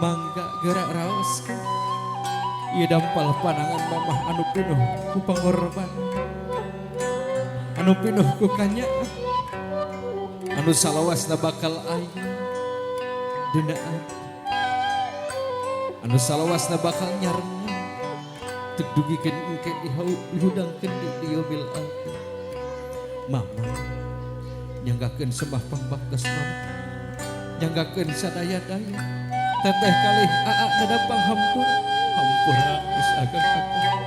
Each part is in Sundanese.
Mangga gerak raoskeun. Ieu dampal panangan mamah anu pinuh ku pangorbanan. Anu pinuh ku kanyaah. Anu salawasna bakal aya dina ati. Anu salawasna bakal nyarengan teu dugikeun engke dihudangkeun di yaumil akhir. Mama nyanggakeun sembah pangbaktos mama. Nyanggakeun sadaya-daya. Teteh kalih aa nadapang hampura. Hampura geus ageng-ageng.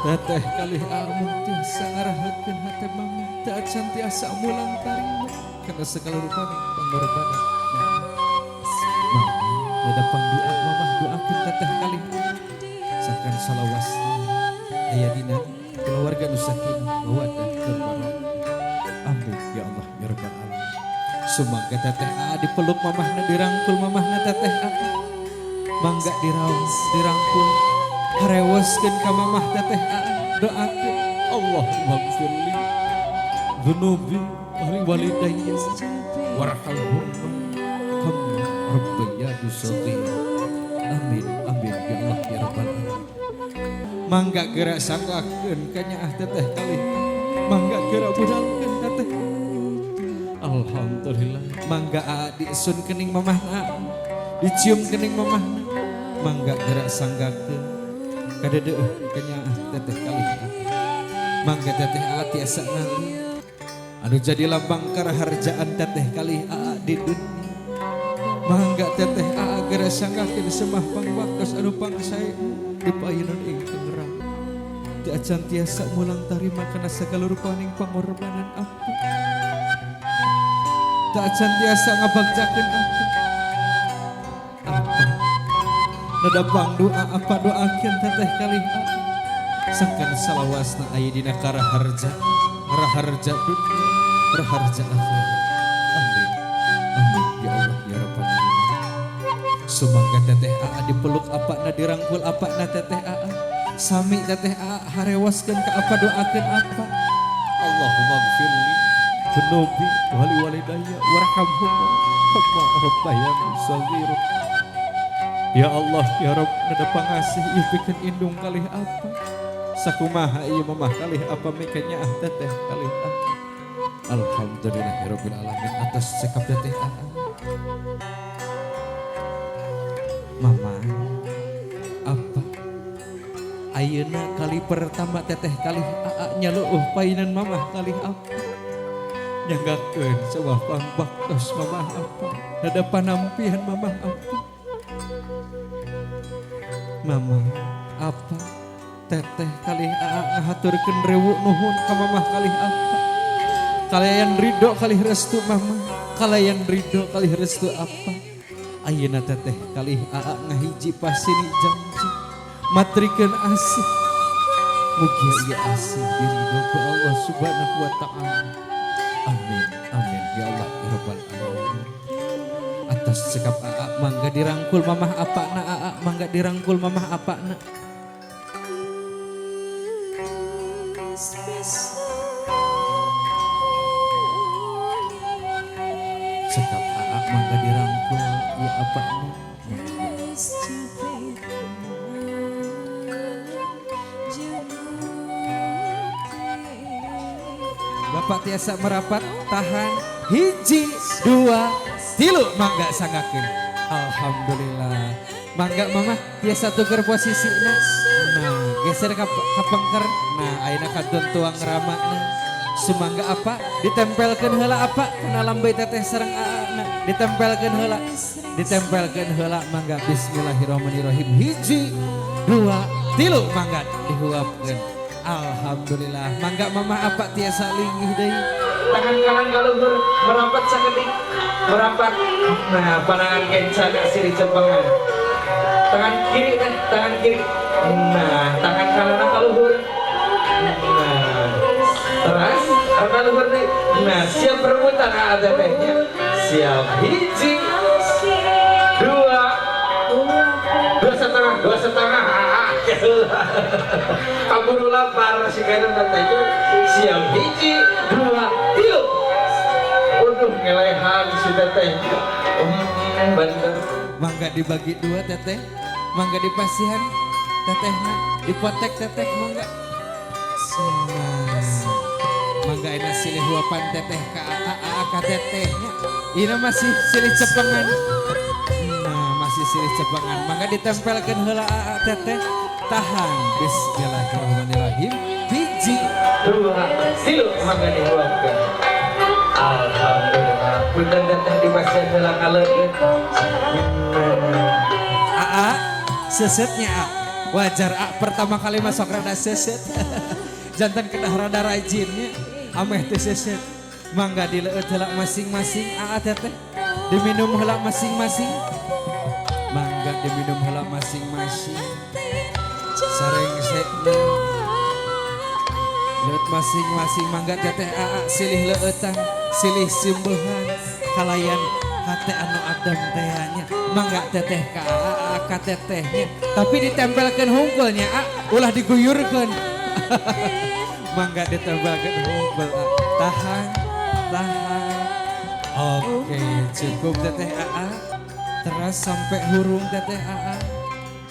Teteh kalih aa mung tiasa ngaraheutkeun hate mama. Teu acan tiasa mulang tarima kana segala rupane pangorbanan mama. Mama nadapang doa mamah doakeun teteh kalih aa. Sangkan salawasna aya dina keluarga nu sakinah mawaddah warahmah. Amin ya Allah ya rabbal alamin. Sumangga teteh aa dipeluk mamahna, dirangkul mamahna teteh aa. Mangga diraos, dirangkul, harewoskeun ka mamah teteh aa, doakeun Allahumma gfirli dzunubi wa li walidayya warhamhuma kama rabbayani shaghira. Amin amin ya Allah ya rabbal alamin. Mangga geura sanggakeun ka nyaah teteh kalih. Mangga geura budalkeun teteh. Alhamdulillah. Mangga aa diisun kening mamahna, dicium kening mamahna. Mangga geura sanggakeun kadeudeung ka nyaah teteh kalih. Mangga teteh aa tiasa ngali. Anu jadi lambang karaharjaan teteh kalih aa di dunia. Mangga teteh aa geura sanggakeun semah pangbaktos anu pangsae di payunan ingkang rama. Teu acan tiasa mulang tarima kana sagala rupaning pangorbanan aku. Teu acan tiasa ngabagjakeun aku. Apa? Nadapang doa apa doakeun teteh kalih aa. Sangkan salawasna aya dina karaharja, raharja dunia, raharja akhirat. Amin. Amin ya Allah ya rabbal alamin. Sumangga teteh aa dipeluk apana, dirangkul apana teteh aa. Sami teteh aa harewoskeun ka apa doakeun apa. Allahumma gfirli dzunubi wa li walidayya warhamhuma kama rabbayani shaghira. Ya Allah ya Rabb, nada pangasih ieu pikeun indung kalih apa. Sakumaha ieu mamah kalih apa mikeun nyaah teteh kalih apa. Alhamdulillahirabbil alamin atas cekap teteh aa. Mama apa ayeuna kali pertama teteh kalih aa nyaluuh painan mamah kalih apa. Nyanggakeun sawah pangbaktos mamah apa. Nada panampihan mamah apa. Mama apa teteh kalih aa ngahaturkeun rewu nuhun ka mamah kalih apa. Kalayan ridho kalih restu mama, kalayan ridho kalih restu apa. Ayeuna teteh kalih aa ngahiji pasini janji matrikeun asih. Mugia ieu asih diridho ku Allah Subhanahu wa taala. Amin amin ya Allah ya rabbal alamin. Atas cekap aa mangga dirangkul mamah apana aa, mangga dirangkul mamah apana. Cekap aa mangga dirangkul ya apana. Bapak tiasa merapat, tahan, hiji, dua, tilu, mangga sanggakeun. Alhamdulillah. Mangga mama tiasa tuker posisina. Nah, geser ka pengker. Nah, ayeuna kantun tuang ramana. Sumangga apa? Ditempelkeun heula apa? Kana lambai teteh sareng aana. Ditempelkeun heula. Ditempelkeun heula mangga bismillahirrahmanirrahim. Hiji, dua, tilu, mangga dihuapkeun. Alhamdulillah. Mangga mama apa tiasa linggih deui. Tangan kanan ka luhur merapat sakedik, merapat. Nah, panangan kencana siri cempengan. Tangan kiri teh, tangan kiri. Nah, tangan kanan ka luhur. Nah, terus ka luhur deui. Nah, siap perebutan aa tetehnya. Siap, hiji, dua, 2,5, 2,5. Kaburu lapar si kanan tetehnya. Siap, hiji, dua, tilu. Waduh, ngelehan si tetehnya. Bener. Mangga dibagi dua teteh. Mangga dipasihan tetehna, dipotek teteh mangga. Nah, mangga enak silih huapan teteh ka aa, aa ka tetehnya. Ini masih silih cepengan. Nah, masih silih cepengan. Mangga ditempelkeun heula aa teteh. Tahan. Bismillahirrahmanirrahim. Hiji, dua, tilu, mangga dihuapkeun. Alhamdulillah. Punten teteh dipasihan heula ngaleueut. Aa, sesetnya A. Wajar A, pertama kali masuk rada seset. Jantan kedah rada rajinnya. Ameh teu seset. Mangga dileueut heula masing-masing aa teteh. Diminum heula masing-masing. Mangga diminum heula masing-masing. Sarengsekna. Leueut masing-masing mangga teteh aa silih leueutan, silih simbuhan kalayan hate anu adem teh nya. Mangga teteh ka aa ka tetehnya. Tapi ditempelkeun hungkulnya a, ulah diguyurkeun. Mangga ditempelkeun hungkul a. Tahan, tahan. Oke, cukup teteh aa. Terus sampai hurung teteh aa.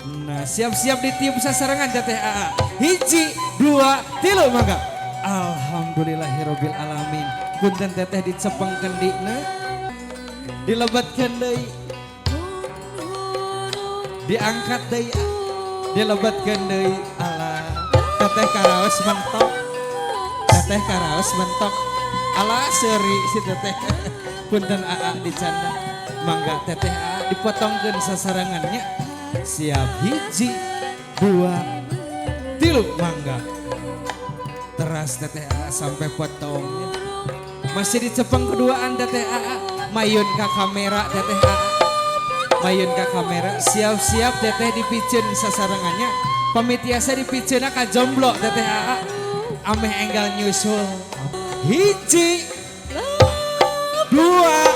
Nah, siap-siap ditiup sasarengan teteh aa. Hiji, dua, tilu mangga. Alhamdulillahirabbil alamin. Punten teteh dicepengkeun dina. Dilebetkeun deui. Diangkat deui. Dilebetkeun deui. Alah, teteh karaos mentok. Teteh karaos mentok. Alah seuri si teteh. Punten aa dicanda. Mangga teteh aa dipotongkeun sasarengannya. Siap hiji, dua, tilu mangga. Teras teteh aa sampai potongnya. Masih dicepeng keduaan teteh aa. Mayun ka kamera teteh aa. Mayun ka kamera. Siap-siap teteh dipiceun sasarengannya. Pamitiasa dipiceunna ka jomblo teteh aa. Ameh enggal nyusul. Hiji, dua,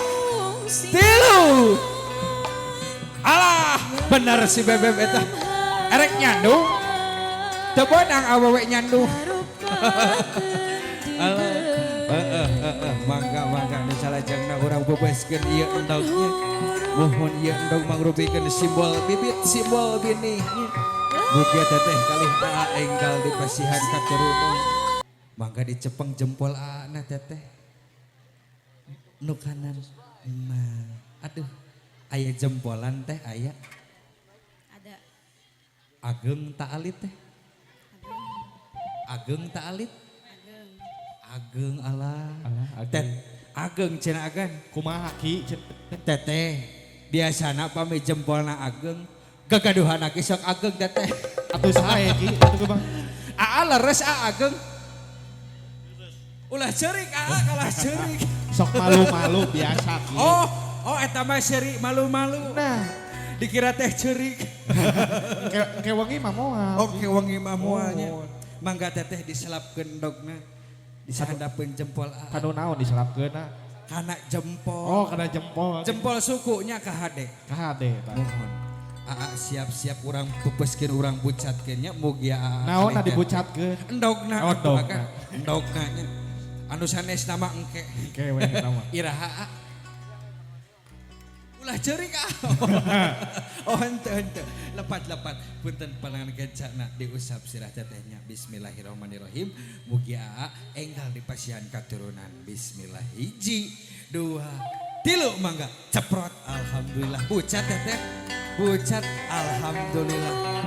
tilu. Alah, bener si bebeb eta. Erek nyandung. Teu beunang awewe nyandung. Alah, heeh heeh, mangga mangga nu salajengna urang bebaskeun ieu endognya. Mohon ieu endog mangrupikeun simbol bibit, simbol binih. Mugia teteh kalih aa enggal dipasihan katurunan. Mangga dicepeng jempol aa na teteh. Nu kanan. Nah, aduh. Aya jempolan teh aya. Ada. Ageng tak alit teh. Ageng tak alit. Ageng. Ageng alah. Alah, ageng. Tet, ageng cenah agan. Kumaha ki? Teteh biasana pami jempolna ageng gagaduhan aki sok ageng teteh. Atuh sae ki, atuh kumaha? Aa leres aa ageng. Ulah ceurik aa kalah ceurik. Sok malu-malu biasa ki. Oh, oh eta mah seuri malu-malu. Nah, Dikira teh ceurik. ke wengi mah moal. Oke wengi mah moalnya. Moal. Mangga teteh diselapkeun endogna. Disahandapeun jempol aa. Kanu naon diselapkeunna? Kana jempol. Oh, kana jempol. Jempol sukunya ka hade. Kahade tah. Mohon. Aa siap-siap urang pepeskeun urang bucatkeun nya mugia aa. Naon kalih teteh. dibucatkeun? Endogna Oh, atuh endogna. agan. Endogna nya. Anu sanes nama engke. Engke we eta mah. Iraha aa. Ulah ceurik ah. Oh henteu henteu. Lepat lepat. Punten panangan kencana diusap sirah tetehnya. Bismillahirrahmanirrahim. Mugi aa enggal dipasihan katurunan. Bismillah. Hiji, dua, tilu mangga. Ceprot. Alhamdulillah. Bucat teteh. Bucat. Alhamdulillah.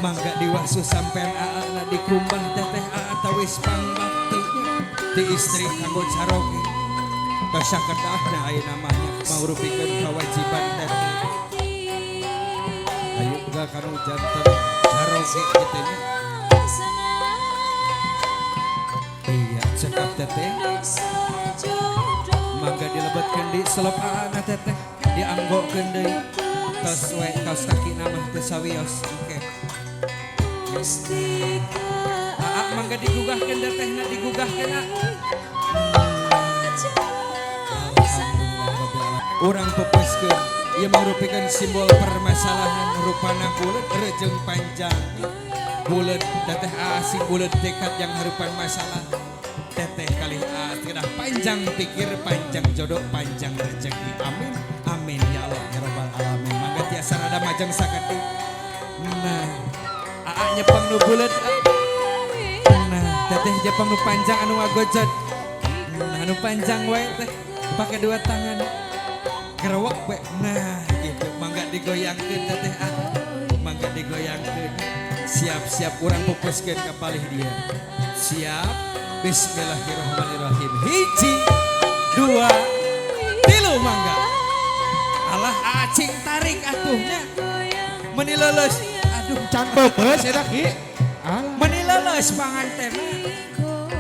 Mangga diwasu sampean aa na dikumbah teteh aa tawis pangbaktinya. Ti istri kanggo caroge. Tos sakedahna ayeuna mah nya mangrupikeun kewajiban teteh. Ayo uga kanu janten caroge kitu nya. Iya, cekap teteh. Mangga dilebetkeun di selop aana teteh, dianggokeun deui. Tos we tos kakina mah teu sawios engke. Aa mangga digugahkeun tetehna digugahkeun a. Urang pepeskeun ieu mangrupikeun simbol permasalahan rupana buleud rejeng panjang. Buleud teteh asing buleud tekad yang harupan masalah. Teteh kalih aa kedah panjang pikir, panjang jodoh, panjang rezeki. Amin. Amin ya Allah ya rabbal alamin. Mangga sarada majeng sakedik. Nah, aa nyepeng nu buleut. Nah, teteh jepeng nu panjang anu ngagojot. Nah, anu panjang wae teh pake dua tangan. Gerewek we. Nah, gitu mangga digoyangkeun teteh ah. Mangga digoyangkeun. Siap-siap urang pupuskeun ka palih dia. Siap. Bismillahirrahmanirrahim. 1, 2, 3 mangga. Alah acing tarik atuhnya. Meni leuleus. Aduh, Can peupeus eta Ki. Alah. meni leuleus pangantena.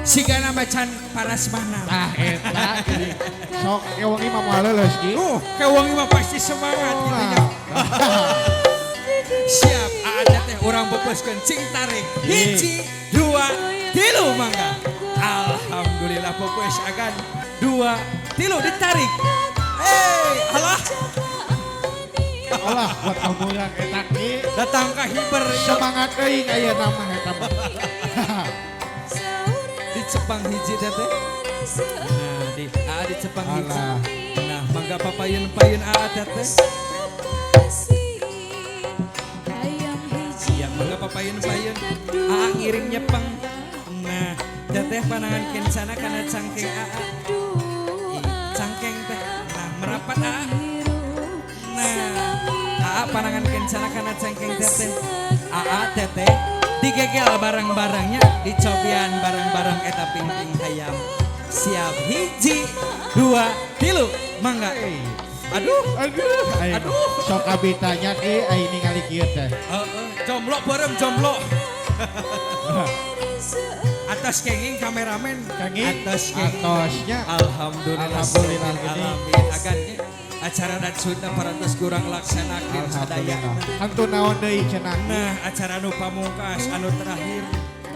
Sigana macan parasmana. Tah eta Ki. Sok kewengi mah moal leuleus Ki. Kewengi mah pasti semangat gitu nya. Siap, aa teh urang pupuskeun cing tarik. 1, 2, 3 mangga. Alhamdulillah pupus agan 2, 3 ditarik. Eh, alah Alah buat kamulang eta Ki. datang ka hiber Semangat teuing ayeuna mah eta mah. Dicepang hiji teh. Nah, di aa dicepang hiji. Alah. Nah, mangga papayun-payun aa teteh. Iya, mangga papayun-payun. Aa ngiring nyepeng. Nah, teteh panangan kencana kana cangkeng aa. Ih, cangkeng teh. Nah, merapat aa. Nah, aa panangan kencana kana cangkeng teteh. Aa teteh digegel bareng-barengnya, dicobian bareng-bareng eta pingping hayam. Siap, 1, 2, 3, mangga. Aduh, Aduh, ayo. Aduh. Sok abitanya Ki ai ningali kieu teh. Heeh, jomblo bareng jomblo. Atas kenging kameramen, Kenging? atas kenging. Atosnya. Alhamdulillah. Alhamdulillah gini. Alamin. Agan acara dat Sunda parantos kurang laksanakeun sadaya. Alhamdulillah. Hantu naon deui cenah. Nah, acara anu pamungkas anu terakhir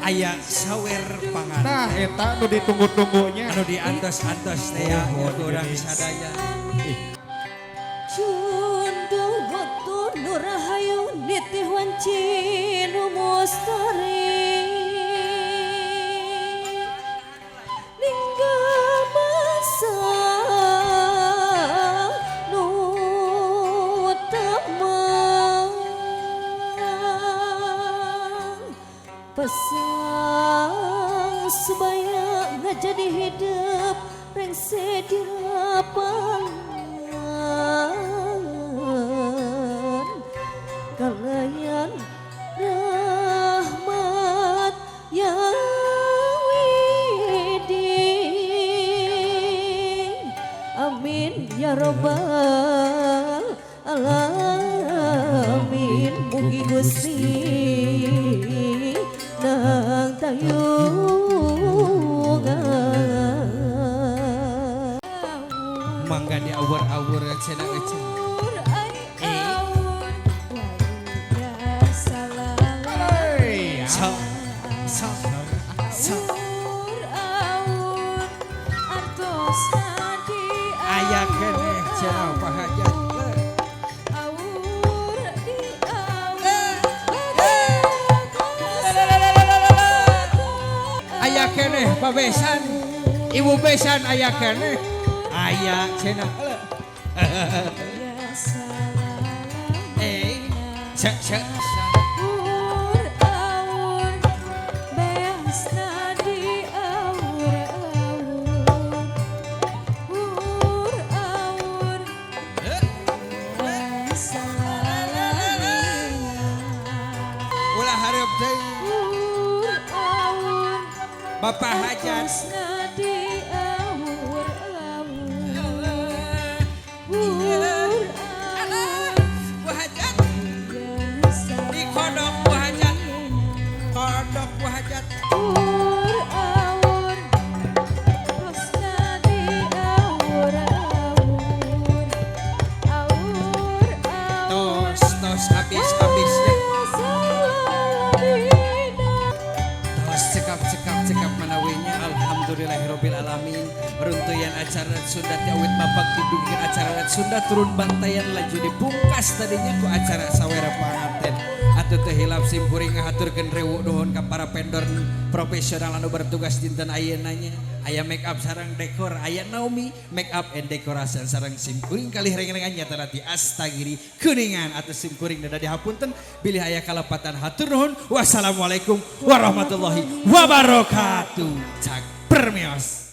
aya sawer pangan. Nah, eta nu ditunggu-tunggunya. Anu diantos-antos teh ya Oh, urang gini. sadaya. Cundu waktu nurahayu nitih wanci nu mustari ningga masa nu temang pasang sebaya ngajadi hidup rengse di lapangan kalayan rahmat ya widi amin ya robbal alamin mugi Gusti nang tayungan. Mangga diawur-awur cenah cenah. Hey, Sok sok sok aya keneh cenah Pak Hajat. Aya keneh Pak Besan. Ibu Besan aya keneh. Aya cenah. Eh, sok sok. Ulah hareup deui Bapak Hajat. Bu Hajat dikodok Bu Hajat. Kodok Bu Hajat. Tos tos habis-habisnya. Tos cekap cekap cekap manawinya alhamdulillahirabbil alamin. Runtuyan acara Sunda ti awit bapak didugikeun acara Sunda turun bantayan laju dipungkas tadinya ku acara sawera panganten. Atuh teu hilap simkuring ngahaturkeun rewu nuhun ka para vendor profesional anu bertugas dinten ayeuna nya. Aya make up sareng dekor, aya Naomi make up and decoration sareng simkuring kalih reng-rengan nyata di Astagiri Kuningan atau simkuring dada dihapunten bilih aya kalepatan, hatur nuhun. Wassalamualaikum warahmatullahi wabarakatuh. Cak permios.